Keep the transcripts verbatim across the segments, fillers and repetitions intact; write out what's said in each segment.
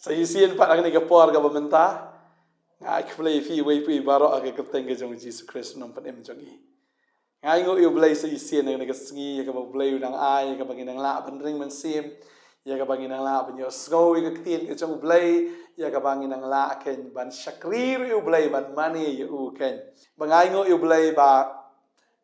Sa shisien pat ha kane ka por kaba mynta, nga ai khublei ïa phi uwei pa uwei baroh ha ka kyrteng ka jong u Jisu Khrist u nongpynim jong ngi. Nga ainguh ïa u Blei sa shisien ha kane ka sngi, ïa kaba u Blei u nang ai, ïa kaba ngi nang lah ban ring mynsiem, ïa kaba ngi nang lah ban ïohsngew ïa ka ktien ka jong u Blei, ïa kaba ngi nang lah keiñ ban shakri ruh ïa u Blei, ban mane ïa u keiñ. Ba nga ainguh ïa u Blei ba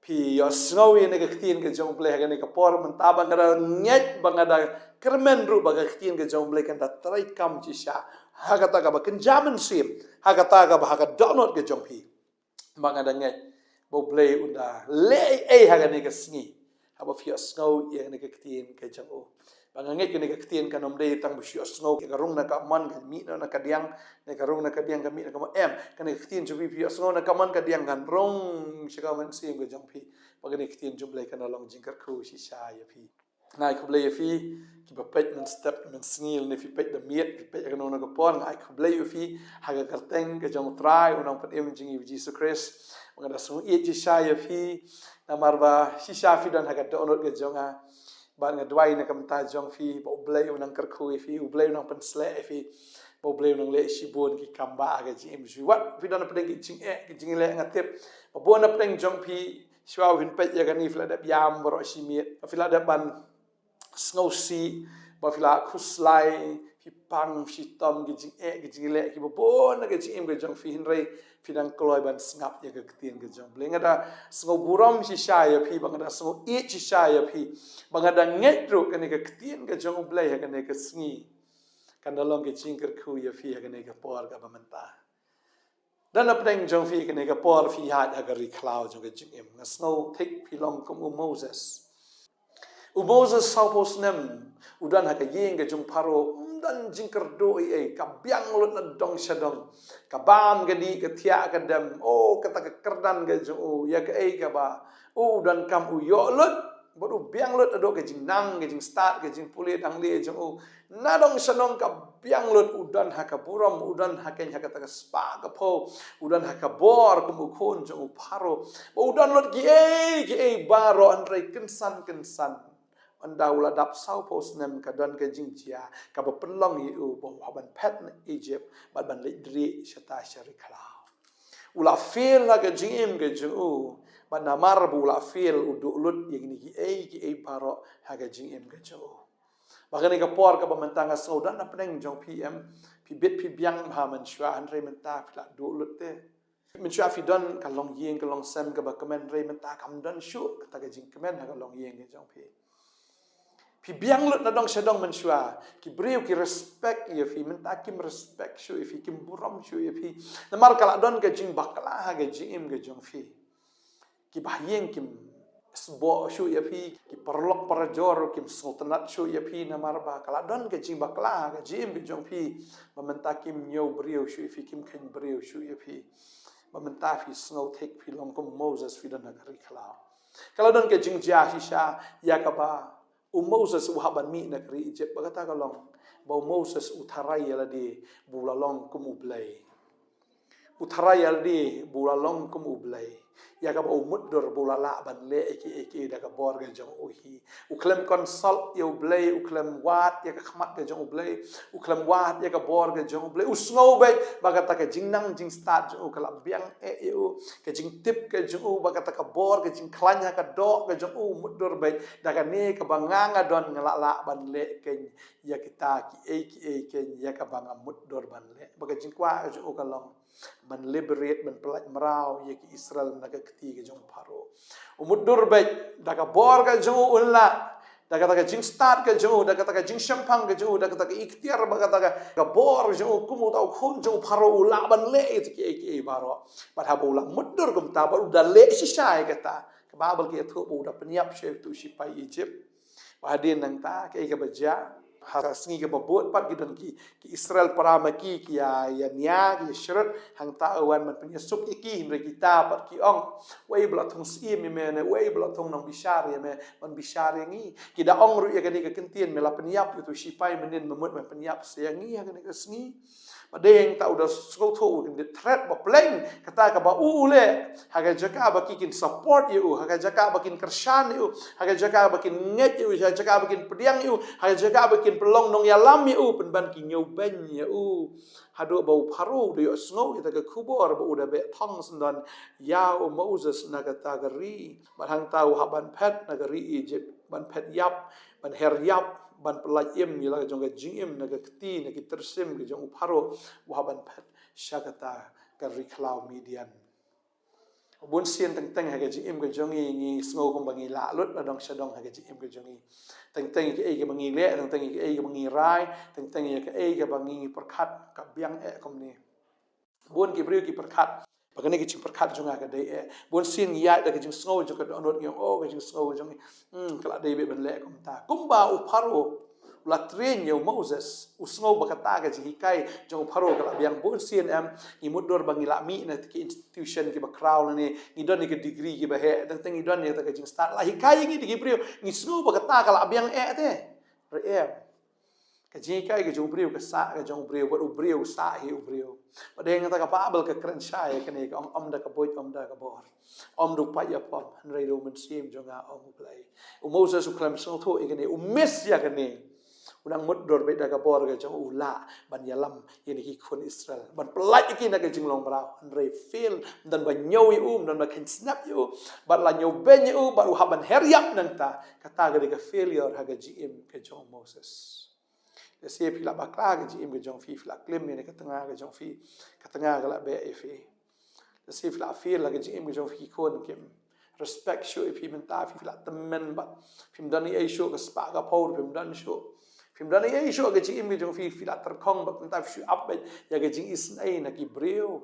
phi ïohsngew ïa kane ka ktien ka jong u Blei ha kane ka por mynta, ba nga da ngeit, ba nga da kyrmen ruh ba ka ktien ka jong u Blei kan da trei kam shisha ha kata kaba kynja mynsiem, ha kata kaba ha ka dohnud ka jong phi. Ba nga da ngeit ba u Blei un da leh ei ei ha kane ka sngi haba phi ïohsngew ïa kane ka ktien ka jong u. Ba nga ngeit kane ka ktien kan ym dei tang ba phi ïohsngew ka rung na ka mon ka mih na ka diang, ne ka rung na ka diang ka mih na ka mon, em. Kane ka ktien jong phi phi ïohsngew na ka mon ka diang kan rung sha ka mynsiem ka jong phi. Ba kane ka ktien jong u Blei kan da long jingkyrkhu shisha ïa phi. Nga ai khublei ïa phi kiba peit mynstep mynsngi, ne phi peit da miet, phi peit ha kano kano ka por, nga ai khublei ïa phi ha ka kyrteng ka jong u Trai u nongpynim jong ngi u Jisu Khrist. Ba nga da sngewieit shisha ïa phi namar ba shisha phi don ha ka dohnud ka jong nga. Ba nga duwai na ka bynta jong phi ba u Blei u nang kyrkhu ïa phi, u Blei u nang pynsleh ïa phi, ba u Blei u nang leh shibun ki kam ba ha ka jingim jong phi. Wat phi don hapdeng ki jingeh ki jingleh, nga tip ba bun hapdeng jong phi shuwa ba phin peit ïa kane phi la dep ïam baroh shi miet, phi la dep ban sngewsih, ba phi la khuslai, phi pang, phi shitom ki jingeh ki jingleh kiba bun ha ka jingim ka jong phi, hynrei phi dang kloi ban sngap ïa ka ktien ka jong u Blei. Nga da sngew burom shisha ïa phi, ba nga da sngewieit shisha ïa phi, ba nga da ngeit ruh kane ka ktien ka jong u Blei ha kane ka sngi kan da long ka jingkyrkhu ïa phi ha kane ka por kaba mynta. Don hapdeng jong phi kane ka por phi ïaid ha ka ri khlaw jong ka jingim. Nga sngew thik phi long kum u Moses. U Moses sawphew snem u don ha ka ïing ka jong u Pharaoh, um don jingkyrduh ei ei, ka biang lut na dong sha dong. Ka bam ka dih, ka thiah ka dem, oh, kata ka kyrdan ka jong u, ïa kaei kaba u donkam u ïoh lut. Bad u biang lut haduh ka jingnang, ka jingstad, ka jingpule dang lieh jong u. Na dong sha dong ka biang lut, u don ha ka burom, u don ha keiñ ha kata ka spah ka phew, u don ha ka bor kum u khun jong u Pharaoh. Ba u don lut kiei kiei baroh, hynrei kynsan kynsan, ynda u la dap sawphew snem ka don ka jingjia kaba pynlong ïa u ba u hap ban phet na Egypt bad ban leit rieh shata sha ri khlaw. U la fail ha ka jingim ka jong u, bad namar ba u la fail u duh lut ïa kine kiei kiei baroh ha ka jingim ka jong u. Ba kane ka por kaba mynta nga sngew don hapdeng jong phi, em, phi bit phi biang bha mynshuwa, hynrei mynta phi la duh lut te. Mynshuwa phi don ka longïing ka longsem kaba kmen, hynrei mynta kam don shuh kata ka jingkmen ha ka longïing ka jong phi. Phi biang lut na dong sha dong mynshuwa, ki briew ki respect ïa phi, mynta kim respect shuh ïa phi, kim burom shuh ïa phi. Namar ka la don ka jingbakla ha ka jingim ka jong phi. Ki bahaïing kim sboh shuh ïa phi, ki paralok parajor kim sngewtynnat shuh ïa phi, namar ba ka la don ka jingbakla ha ka jingim ka jong phi. Ba mynta kim ñiew briew shuh ïa phi, kim kheiñ briew shuh ïa phi. Ba mynta phi sngew thik phi long kum Moses, phi don ha ka ri khlaw. Ka la don ka jingjia shisha ïa kaba u Moses u hap ban mih na ka ri Egypt, ba kata ka long ba u Moses u tharai ïa lade ba u la long kum u Blei. U tharai ïa lade ba u la long kum u Blei, ïa kaba u mutdur ba u la lah ban leh ïa kiei kiei da ka bor ka jong u hi. U khlem consult ïa u Blei, u khlem wad ïa ka khmat ka jong u Blei, u khlem wad ïa ka bor ka jong u Blei. U sngew beit ba kata ka jingnang jingstad jong u ka la biang eh ïa u, ka jingtip ka jong u, ba kata ka bor, ka jingkhlaiñ ha ka doh ka jong u, u mutdur beit, da kane kaba nga nga don nga la lah ban leh keiñ ïa kita kiei kiei keiñ ïa kaba nga mutdur ban leh. Ba ka jingkwah ka jong u ka long ban liberate, ban pyllait mraw ïa ki Israel na ka kti ka jong u Pharaoh. U mutdur beit, da ka bor ka jong u un lah, da kata ka jingstad ka jong u, da kata ka jingshemphang ka jong u, da kata ka iktiar, ba kata ka, ka bor jong u kum uta u khun jong u Pharaoh u lah ban leh ïa kiei kiei baroh. Bad haba u la mutdur kumta, bad u da leh shisha ïa kata, ka Baibl ka ïathuh ba u da pynïap sha uto u shipai Egypt. Ba hadien nangta kaei kaba jia? Ha ka sngi kaba bud pat ki don ki, ki Israel para ma ki, ki ïa, ïa nia, ki ïa shrut, hangta u wan ban pynïasuk ïa ki, hynrei kita pat ki ong, uei ba la thung syiem ïa me, ne uei ba la thung nongbishar ïa me ban bishar ïa ngi? Ki da ong ruh ïa kane ka kyntien, me la pynïap ïa uto u shipai, mynnin me mut me pynïap sa ïa ngi ha kane ka sngi? Ba dei hangta u da sngewthuh u kin threat ba pleng, kata kaba u u leh, ha ka jaka ba ki kin support ïa u, ha ka jaka ba kin kyrshan ïa u, ha ka jaka ba kin ngeit ïa u, ha ka jaka ba kin pdiang ïa u, ha ka jaka ba kin pynlong nongïalam ïa u, pynban ki ñiewbeiñ ïa u. Haduh ba u Pharaoh u da ïohsngew ïa kata ka khubor ba u da beh thong syndon ïa u Moses na kata ka ri. Bad hangta u hap ban phet na ka ri Egypt, ban phet ïap, ban her ïap, ban pyllait im ïa la ka jong ka jingim na ka kti, na ki tyrsim ka jong u Pharaoh, u hap ban phet sha kata ka ri khlaw Midian. Bun sien teng teng ha ka jingim ka jong ngi, ngi sngew kumba ngi lah lut la dong sha dong ha ka jingim ka jong ngi. Teng teng ïa kaei kaba ngi leh, teng teng ïa kaei kaba ngi rai, teng teng ïa kaei kaba ngi pyrkhat ka biang eh kumne. Bun ki briew ki pyrkhat ba kane ka jingpyrkhat jong nga ka dei eh. Bun sien ngi ïaid da ka jingsngew jong ka dohnud ngi ong, oh, ka jingsngew jong ngi, hmm, ka la dei beit ban leh kumta. Kumba u Pharaoh u la train ïa u Moses, u sngew ba kata ka jinghikai jong u Pharaoh ka la biang. Bun sien em, ngi mutdur ba ngi la mih na ki institution kiba khraw lane ngi don ïa ka degree kiba heh, teng teng ngi don ïa kata ka jingstad, la hikai ïa ngi da ki briew, ngi sngew ba kata ka la biang eh te. Re em. Ka jinghikai ka jong u briew ka sah ka jong u briew, bad u briew u sah hi u briew. Bad dei hangta ka Baibl ka kren shai ïa kane, ka ong, ym da ka buit, ym da ka bor, ym da u paid ïapom, hynrei da u Mynsiem jong nga, ong U Blei. U Moses u khlem sngewthuh ïa kane, u miss ïa kane. U nang mutdur beit da ka bor ka jong u, u lah ban ïalam ïa kine ki khun Israel, ban pyllait ïa ki na ka jinglong mraw. Hynrei fail, ym don ba ñiew ïa u, ym don ba kheiñ snep ïa u, bad la ñiewbeiñ ïa u, bad u hap ban her ïap nangta. Kata ka dei ka failure ha ka jingim ka jong u Moses. Lehse phi la bakla ha ka jingim ka jong phi, phi la klim ïa ka tnga ka jong phi, ka tnga ka la beh ïa phi. Lehse phi la fail ha ka jingim ka jong phi, ki khun kim respect shuh ïa phi mynta, phi la tymmen bad phim don ei ei shuh, ka spah ka phew phim don shuh. Phim don ei ei shuh ha ka jingim ka jong phi, phi la tyrkhong bad mynta phi shu ap beit ïa ka jingisynei na ki briew.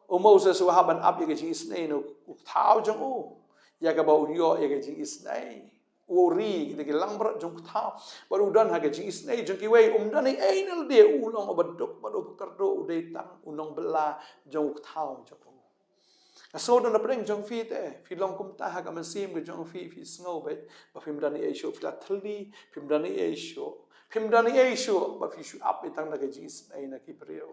U Moses u hap ban ap ïa ka jingisynei na u kthaw jong u, ïa kaba u ïoh ïa ka jingisynei. U ri kita ki langbrot jong u kthaw. Bad u don ha ka jingisynei jong kiwei, um don ei ei na lade, u long uba duk bad uba kyrduh, u dei tang u nongbylla jong u kthaw jong u. Nga sngew don na pdeng jong phi te, phi long kumta ha ka mynsiem ka jong phi, phi sngew beit ba phim don ei ei shuh, phi la thylli, phim don ei ei shuh, phim don ei ei shuh, ba phi shu ap beit tang na ka jingisynei na ki briew.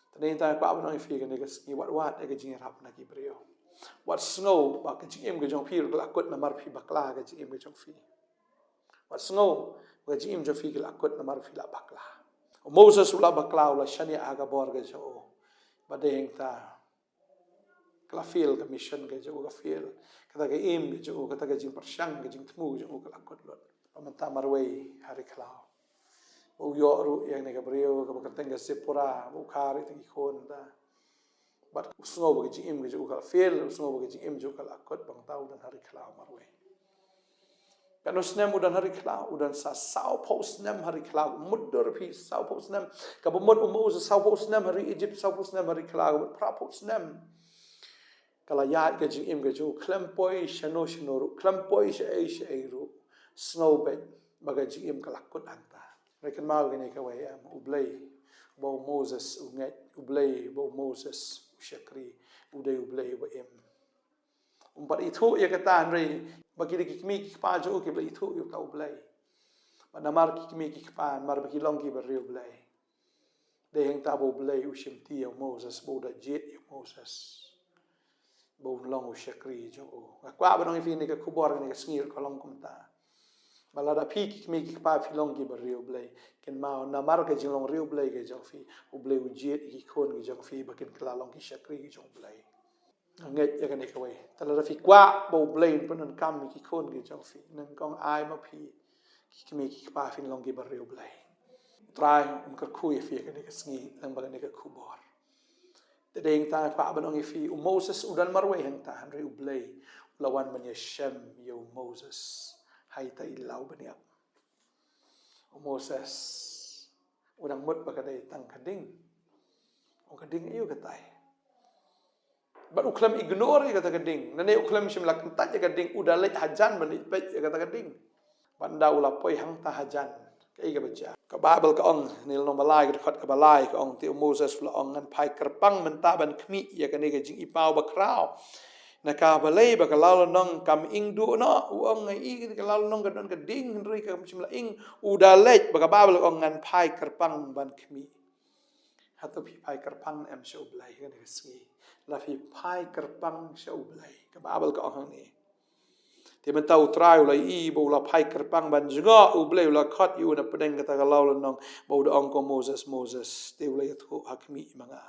Te dei tang nga kwah ban ong ïa phi kane ka sngi, wat wad ïa ka jingïarap na ki briew. Wat sngew ba ka jingim ka jong phi ruh ka la kut namar phi bakla ka jingim ka jong phi. Wat sngew ba ka jingim jong phi ka la kut namar phi la bakla. U Moses u la bakla, u la shaniah ha ka bor ka jong u. Bad dei hangta ka la fail ka mission ka jong u, ka fail kata ka aim ka jong u, kata ka jingpyrshang, ka jingthmu ka jong u ka la kut lut. Bad mynta marwei ha ri khlaw, ba u ïoh ruh ïa kane ka briew kaba kyrteng ka Sipora, ba u kha ïa kita ki khun ta. Bad u sngew ba ka jingim ka jong u ka la fail, u sngew ba ka jingim jong u ka la kut, bad mynta u don ha ri khlaw marwei. Katno snem u don ha ri khlaw? U don sa sawphew snem ha ri khlaw. Mutdur phi, sawphew snem. Kaba mut u Moses sawphew snem ha ri Egypt, sawphew snem ha ri khlaw, kaba mut phraphew snem. Ka la ïaid ka jingim ka jong u khlem poi shano shano ruh, khlem poi shaei shaei ruh. Sngew beit ba ka jingim ka la kut hangta. Hynrei kynmaw kane kawei em, U Blei uba u Moses u ngeit, U Blei uba u Moses u shakri, u dei U Blei uba im. Um pat ithuh ïa kata, hynrei ba ki dei ki kmie ki kpa jong u kiba la ithuh ïa uta U Blei. Bad namar ki kmie ki kpa, namar ba ki long kiba riewblei, dei hangta ba U Blei u shimti ïa u Moses, ba u da jied ïa u Moses, ba un long u shakri jong u. Nga kwah ban ong ïa phi kane ka khubor kane ka sngi ruh ka long kumta. Ba lada phi ki kmie ki kpa phi long kiba riewblei, kynmaw namar ka jinglong riewblei ka jong phi, U Blei u jied ïa ki khun ki jong phi ba kin kylla long ki shakri ki jong U Blei. Nga ngeit ïa kane kawei. Te lada phi kwah ba U Blei un pyndonkam ïa ki khun ki jong phi, nyngkong ai ma phi ki kmie ki kpa phin long kiba riewblei. U Trai un kyrkhu ïa phi ïa kane ka sngi lyngba kane ka khubor. Te dei hangta nga kwah ban ong ïa phi, u Moses u don marwei hangta, hynrei U Blei u la wan ban ïashem ïa u Moses ha ita i law bniap. U Moses u dang mut ba ka dei tang ka ding. U, ka ding aïu katai? Bad u khlem ignore ïa kata ka ding. Nane u khlem shym la kyntait ïa ka ding, u da leit hajan ban leit peit ïa kata ka ding. Bad ynda u la poi hangta hajan, kaei kaba jia? Ka Baibl ka ong, ne lynnong ba lai, ka dkhot kaba lai ka ong, te u Moses u la ong, ngan phai kyrpang mynta ban khmih ïa kane ka jingipaw bakhraw. Na ka balei ba ka law lynnong kam ing duh noh? U ong, nga i ka law lynnong ka don ka ding, hynrei kam shym la ing. U da leit, ba ka Baibl ka ong, ngan phai kyrpang ban khmih. Hato phi phai kyrpang ne em sha U Blei kane ka sngi? La phi phai kyrpang sha U Blei? Ka Baibl ka ong hangne, Te mynta U Trai u la ïohi ba u la phai kyrpang ban jngoh, U Blei u la khot ïa u na pdeng kata ka law lynnong, ba u da ong ko Moses, Moses, te u la ïathuh, ha khmih ma nga.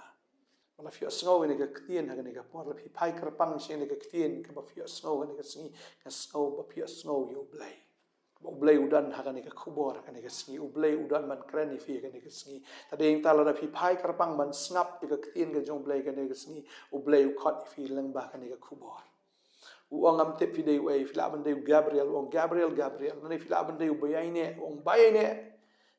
Ba la phi ïohsngew ïa kane ka ktien ha kane ka por, la phi phai kyrpang sha kane ka ktien, kaba phi ïohsngew ha kane ka sngi, nga sngew ba phi ïohsngew ïa U Blei. Ba U Blei u don ha kane ka khubor, ha kane ka sngi, U Blei u don ban kren ïa phi ha kane ka sngi. Te dei nangta lada phi phai kyrpang ban sngap ïa ka ktien ka jong U Blei ha kane ka sngi, U Blei u khot ïa phi lyngba kane ka khubor. U ong, ngam tip phi dei uei, phi lah ban dei u Gabriel, u ong, Gabriel, Gabriel. Lane phi lah ban dei u Baiaineh, u ong, Baiaineh.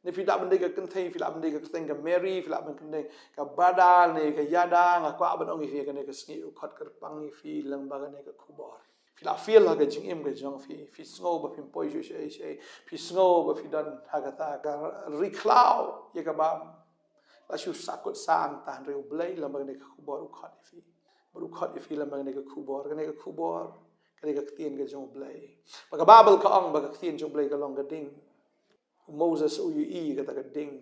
Ne phi lah ban dei ka kynthei, phi lah ban dei ka kyrteng ka Mary, phi lah ban kyrteng ka Bada, ne ka Ïada, nga kwah ban ong ïa phi ha kane ka sngi, u khot kyrpang ïa phi lyngba kane ka khubor. Phi la feel ha ka jingim ka jong phi, phi sngew ba phim poi shuh shaei shaei, phi sngew ba phi don ha kata ka ri khlaw ïa ka bam. La shu sakut sa ang, tang hynrei U Blei lyngba kane ka khubor u khot ïa phi. Bad u khot ïa phi lyngba kane ka khubor, kane ka khubor, kane ka ktien ka jong U Blei. Ba ka Baibl ka ong ba ka ktien jong U Blei ka long ka ding. U Moses u ïohi ïa kata ka ding,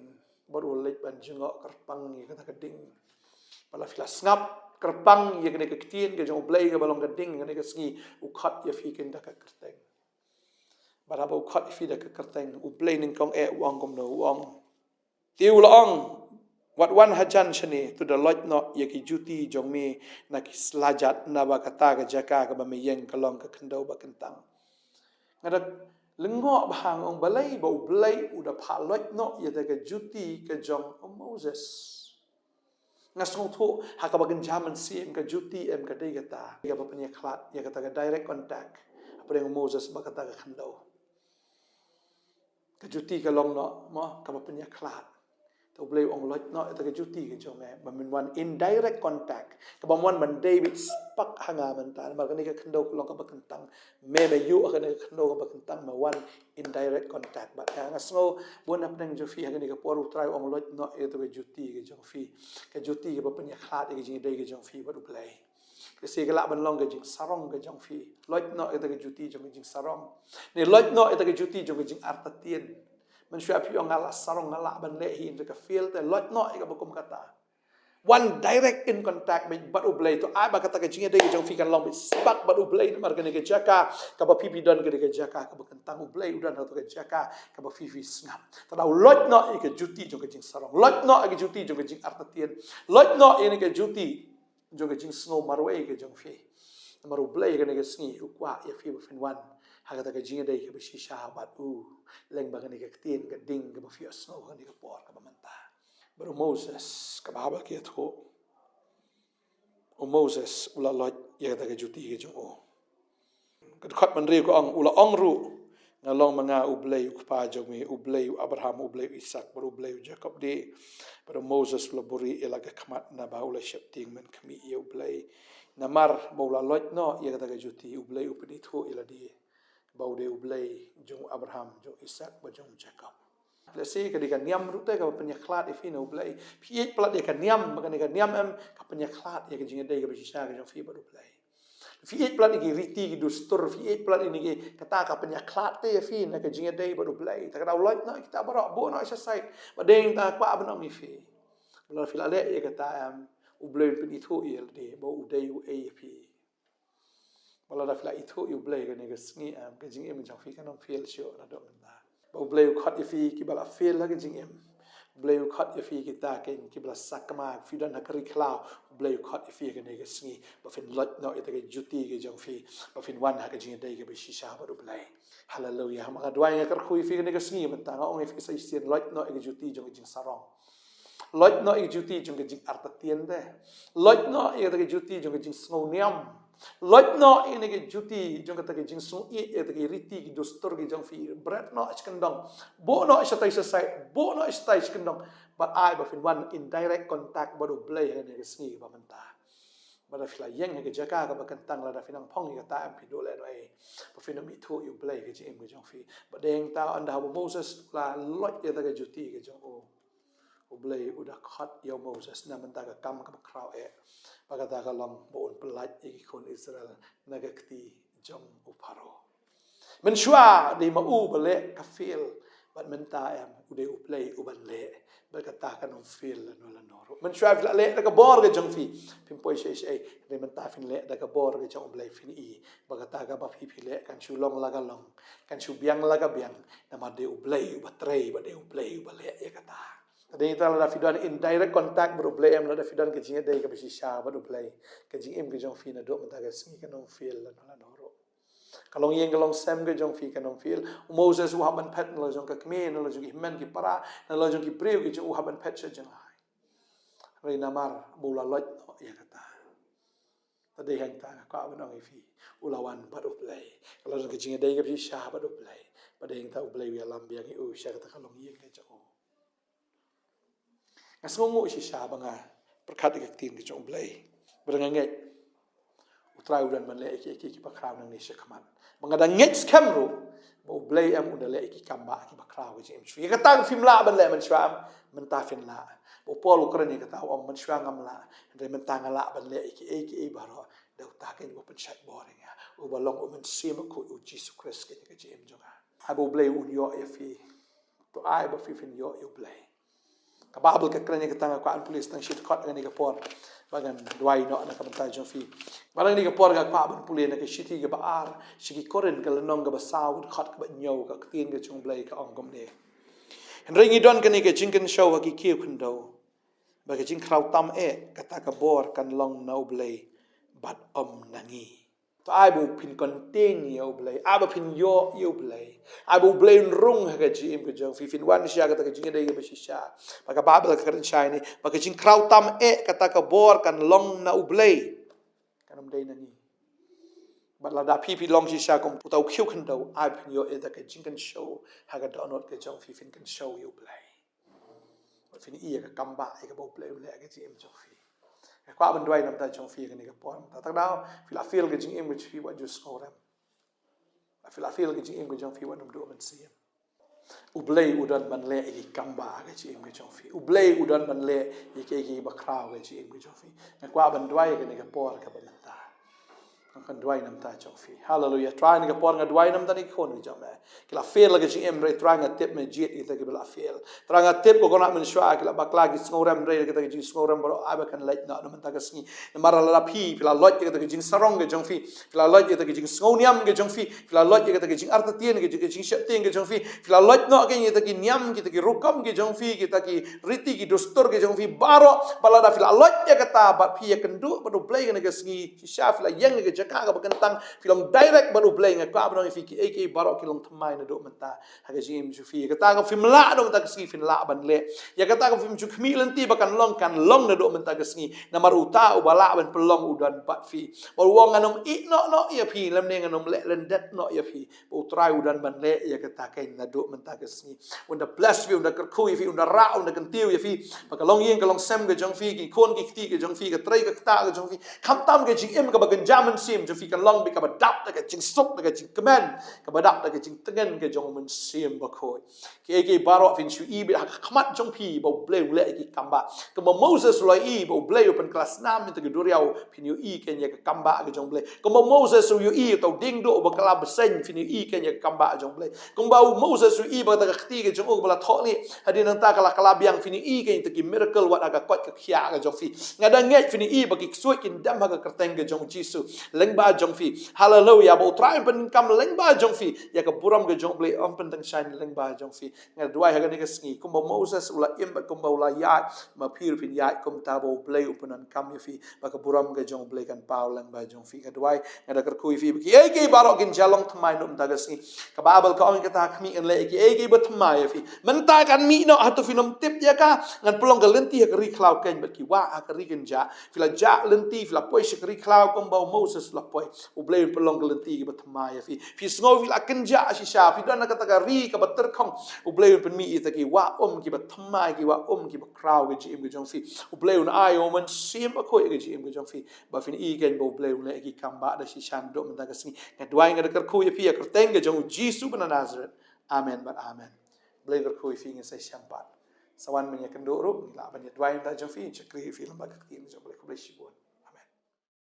bad u leit ban jngoh kyrpang ïa kata ka ding. Ba la phi la sngap kyrpang ïa kane ka ktien ka jong U Blei kaba long ka ding, kane ka sngi u khot ïa phi kynda ka kyrteng. Bad haba u khot ïa phi da ka kyrteng, U Blei nyngkong eh u ong kumno, u ong. Te u la ong, wat wan hajan shane, to da loit noh ïa ki juti jong me na ki slajat, naba kata ka jaka kaba me ïeng ka long ka khyndew ba kyntang. Nga da lyngngoh bha, nga ong balei ba U Blei u da phah loit noh ïa kata ka juti ka jong u Moses. Nga sngewthuh ha kaba kynja mynsiem ka juti em ka dei kata kaba pynïakhlad ïa kata ka direct contact hapdeng u Moses bad kata ka khyndew. Ka juti ka long noh mo kaba pynïakhlad. Te U Blei u ong loit noh ïa kata ka juti ka jong me, ba men wan in direct contact, kaba men wan ban dei beit spak ha nga mynta, namar kane ka khyndew ka long kaba kyntang. Me, me ïuh ha kane ka khyndew kaba kyntang, me wan in direct contact bad nga. Nga sngew bun hapdeng jong phi ha kane ka por U Trai u ong loit noh ïa kata ka juti ka jong phi, ka juti kaba pynïakhlad ïa ka jingïadei ka jong phi bad U Blei. Ka sngi ka lah ban long ka jingsarong ka jong phi. Loit noh ïa kata ka juti jong ka jingsarong. Ne loit noh ïa kata ka juti jong ka jingartatien. Mynshuwa phi ong nga lah sarong, nga lah ban leh hi, hynrei ka fail, te loit noh ïa kaba kum kata. Wan direct in contact bad U Blei, to ai ba kata ka jingïadei ka jong phi kan long beit spak bad U Blei, namar kane ka jaka kaba phi phi don ka dei ka jaka kaba kyntang. U Blei u don ha kata ka jaka kaba phi phi sngap. Te da u loit noh ïa ka juti jong ka jingsarong, loit noh ïa ka juti jong ka jingartatien, loit noh ïa ka juti jong ka jingsngew marwei ka jong phi. Namar U Blei kane ka sngi u kwah ïa phi ba phin wan ha kata ka jingïadei kaba shisha bad u, lyngba kane ka ktien ka ding kaba phi ïohsngew ha kane ka por kaba mynta. Bad u Moses, kaba haba ki ïathuh, u Moses u la loit ïa kata ka juti ka jong u. Ka dkhot mynriew ka ong, u la ong ruh, nga long ma nga U Blei u kpa jong me, U Blei u Abraham, U Blei u Isaak bad U Blei u Jakob de. Bad u Moses u la buhrieh ïa la ka khmat naba u la sheptieng mynkhmih ïa U Blei. Namar ba u la loit noh ïa kata ka juti, U Blei u pynithuh ïa lade ba u dei U Blei jong u Abraham, jong u Isaak bad jong u Jakob. Lehse ka dei ka niam ruh te kaba pynïakhlad ïa phi na U Blei. Phi ïeit palat ïa ka niam, ba kane ka niam em ka pynïakhlad ïa ka jingïadei kaba shisha ka jong phi bad U Blei. Phi ïeit palat ïa ki riti ki dustur, phi ïeit palat ïa kata ka pynïakhlad te ïa phi na ka jingïadei bad U Blei. Te ka dei u loit noh ïa kita baroh, buh noh sha side. Ba dei nangta kwah ban ong ïa phi, ba lada phi la leh ïa kata em, U Blei un pynithuh ïa lade ba u dei uei ïa phi. Ba lada phi la ithuh ïa U Blei kane ka sngi em, ka jingim jong phi kan ym fail shuh naduh mynta. Ba U Blei u khot ïa phi kiba la fail ha ka jingim. U Blei u khot ïa phi kita kiba la sakma, phi don ha ka ri khlaw. U Blei u khot ïa phi kane ka sngi ba phin loit noh ïa kata ka juti ka jong phi, ba phin wan ha ka jingïadei kaba shisha bad U Blei. Haleluia. Nga duwai, nga kyrkhu ïa phi kane ka sngi mynta, nga ong ïa phi sa shisien, loit noh ïa ka juti jong ka jingsarong. Loit noh ïa ka juti jong ka jingartatien te. Loit noh ïa kata ka juti jong ka jingsngewniam. Loit noh ïa kata ka juti jong kata ka jingsngewieit, ïa kata ka riti ki dustur ki jong phi. Bret noh sha kyndong. Buh noh shatai shasait. Buh noh shatai sha kyndong. Bad ai ba phin wan in direct contact bad U Blei ha kane ka sngi kaba mynta. Ba lada phi la ïeng ha ka jaka kaba kyntang, lada phi nang phong ïa kata em, phi duh lehnohei ba phin ym ithuh ïa U Blei ha ka jingim ka jong phi. Ba dei nangta ynda haba u Moses u la loit ïa kata ka juti ka jong u, U Blei u da khot ïa u Moses na bynta ka kam kaba khraw eh, ba kata ka long ba un pyllait ïa ki khun Israel na ka kti jong u Pharaoh. Mynshuwa dei ma u ba leh ka fail. Bad mynta em, u dei U Blei uban leh. Bad kata kan ym fail lano lano ruh. Mynshuwa phi la leh da ka bor ka jong phi, phim poi shaei shaei. Hynrei mynta phin leh da ka bor ka jong U Blei, phin i ba kata kaba phi phi leh kan shu long la ka long, kan shu biang la ka biang. Namar dei U Blei uba trei, bad dei U Blei uba leh ïa kata. Te dei ta lada phi don in direct contact bad U Blei em, lada phi don ka jingïadei kaba shisha bad U Blei, ka jingim ka jong phi naduh mynta ka sngi kan ym fail lano lano ruh. Ka longïing ka longsem ka jong phi kan ym fail. U Moses u hap ban phet na la jong ka kmie, na la jong ki hynmen ki para, na la jong ki briew ki jong u, u hap ban phet sha jinglong. Hynrei namar ba u la loit noh ïa kata. Te dei hangta nga kwah ban ong ïa phi, u la wan bad U Blei. Ka la don ka jingïadei kaba shisha bad U Blei. Bad dei hangta U Blei u ïalam biang ïa u sha kata ka longïing ka jong u. Nga sngewnguh shisha ba nga pyrkhat ïa ka ktien ka jong U Blei. Ba nga ngeit U Trai u don ban leh ïa ki, ïa ki, ïa ki bakhraw nangne shakhmat. Ba nga da ngeit skhem ruh ba U Blei em u da leh ïa ki kam ba ki bakhraw ka jingim jong phi. Ïa kata phim lah ban leh mynshuwa em, mynta phin lah. Ba u Paul u kren ïa kata, u ong mynshuwa ngam lah, hynrei mynta nga lah ban leh ïa ki, ïa ki, ïa ki baroh da uta keiñ uba pynshait bor ïa nga, uba long U Mynsiem Bakhuid, U Jisu Khrist keiñ ka jingim jong nga. Ai ba U Blei un ïoh ïa phi. To ai ba phi phin ïoh ïa U Blei. Ka Baibl ka kren ïa kata, nga kwah ban pule tang shi dkhot ha kane ka por ba ngan duwai noh na ka bynta jong phi. Ba na kane ka por nga kwah ban pule na ka shithi kaba ar sha ki Korinth, ka lynnong kaba saw, ka dkhot kaba hynñiew, ka ktien ka jong U Blei ka ong kumne: Hynrei ngi don kane ka jingkynshew ha ki khiew khyndew, ba ka jingkhraw tam eh kata ka bor kan long na U Blei bad ym na ngi. To ai ba phin contain ïa U Blei, ai ba phin ïoh ïa U Blei, ai ba U Blei un rung ha ka jingim ka jong phi, phin wan sha kata ka jingïadei kaba shisha. Ba ka Baibl ka kren shai ne, ba ka jingkhraw tam eh kata ka bor kan long na U Blei, kan ym dei na ngi. Bad lada phi phi long shisha kum uta u khiew khyndew, ai phin ïoh ïa ka jingkynshew ha ka dohnud ka jong phi, phin kynshew ïa U Blei. Bad phin ïohi ïa ka kam ba ïa kaba U Blei u leh ha ka jingim jong phi. Nga kwah ban duwai na ka bynta jong phi ha kane ka por. Mynta tang daw phi la fail ka jingim ka jong phi wat ju sngewrem. Phi la fail ka jingim ka jong phi wat nym duh mynsiem. U Blei u don ban leh ïa ki kam ba ha ka jingim ka jong phi. U Blei u don ban leh ïa ki, ïa ki bakhraw ha ka jingim ka jong phi. Nga kwah ban duwai ha kane ka por kaba mynta. Nga kwah ban duwai na ka bynta jong phi. Haleluia. Trai, ha kane ka por nga duwai na ka bynta ki khun ki jong me. Ki la fail ha ka jingim, hynrei Trai nga tip me jied ïa kita kiba la fail. Trai nga tip ko Kynrad mynshuwa ki la bakla, ki sngewrem, hynrei kita ki jingsngewrem baroh ai ba kan leit noh na ka bynta ka sngi. Namar lada phi phi la loit ïa kita ki jingsarong ka jong phi, phi la loit ïa kita ki jingsngewniam ka jong phi, phi la loit ïa kita ki jingartatien, ki jing, ki jingsheptieng ka jong phi, phi la loit noh ïa kita ki niam, kita ki rukom ka jong phi, kita ki riti, ki dustur ka jong phi baroh. Bad lada phi la loit ïa kata bad phi ïakynduh bad U Blei ha kane ka sngi, shisha phi la ïeng ha ka jaka kaba kyntang, phi long direct bad U Blei, nga kwah ban ong ïa phi, kiei kiei baroh ki long thymmai naduh mynta ha ka jingim jong phi. Ïa kata ka phim lah naduh mynta ka sngi phin lah ban leh. Ïa kata ka phim ju khmih lynti ba kan long, kan long naduh mynta ka sngi. Namar uta uba lah ban pynlong u don bad phi. Bad u ong ngan ym ïehnoh noh ïa phi, lymne ngan ym leh lyndet noh ïa phi. Ba U Trai u don ban leh ïa kata keiñ naduh mynta ka sngi. Un da bless phi, un da kyrkhu ïa phi, un da rah, un da kyntiew ïa phi. Ba ka longïing ka longsem ka jong phi, ki khun ki kti ka jong phi, ka trei ka ktah ka jong phi, khamtam ka jingim kaba kynja mynsiem jong phi kan long bad kaba dap da ka jingsuk, da ka jingkmen, kaba dap da ka jingtngen ka jong U Mynsiem Bakhuid. Kiei kiei baroh phin shu ïohi beit ha ka khmat jong phi ba U Blei u leh ïa ki kam ba. Kumba Moses u la ïohi ba U Blei u pynkylla snam ïa kita ki duriaw, phin ïohi keiñ ïa ka kam ba ka jong U Blei. Kumba Moses u ïohi ïa uta u dieng duh uba kylla bseiñ, phin ïohi keiñ ïa ka kam ba ka jong U Blei. Kumba u Moses u ïohi ba kata ka kti ka jong u kaba la thohlieh, hadien nangta ka la kylla biang, phin ïohi keiñ ïa kita ki miracle wat ha ka koit ka khiah ka jong phi. Nga da ngeit phin ïohi ba ki ksuid kin dem ha ka kyrteng ka jong U Jisu lyngba jong phi. Haleluia. Ba U Trai un pyndonkam lyngba jong phi. Ïa ka burom ka jong U Blei un pyntyngshaiñ lyngba jong phi. Nga duwai ha kane ka sngi, kumba Moses u la im bad kumba u la ïaid, ma phi ruh phin ïaid kumta, ba U Blei u pyndonkam ïa phi, ba ka burom ka jong U Blei kan paw lyngba jong phi. Nga duwai, nga da kyrkhu ïa phi ba kiei kiei baroh kin jia long thymmai naduh mynta ka sngi. Ka Baibl ka ong ïa kata, ha khmih ngan leh ïa kiei kiei ba thymmai ïa phi. Mynta kan mih noh, hato phin ym tip ïa ka? Ngan pynlong ka lynti ha ka ri khlaw keiñ bad ki wah ha ka ri kynjah. Phi la jah lynti, phi la poi sha ka ri khlaw kumba u Moses u la poi. U Blei un pynlong ka lynti kaba thymmai ïa phi. Phi sngew phi la kynjah shisha, phi don ha kata ka ri kaba tyrkhong, U Blei un pynmih ïa kita ki wah um kiba thymmai, ki wah um kiba khraw ha ka jingim ka jong phi. U Blei un ai U Mynsiem Bakhuid ha ka jingim ka jong phi. Ba phin ïohi keiñ ba U Blei un leh ïa ki kam ba da shisha naduh mynta ka sngi. Nga duwai, nga da kyrkhu ïa phi ha ka kyrteng ka jong U Jisu ba na Nasareth. Amen bad amen. Blei kyrkhu ïa phi, ngin sa ïashem pat. Sa wan ban ïakynduh ruh, ngi lah ban ïa duwai na ka bynta jong phi, shakri ïa phi lyngba ka ktien jong U Blei. Khublei shibun.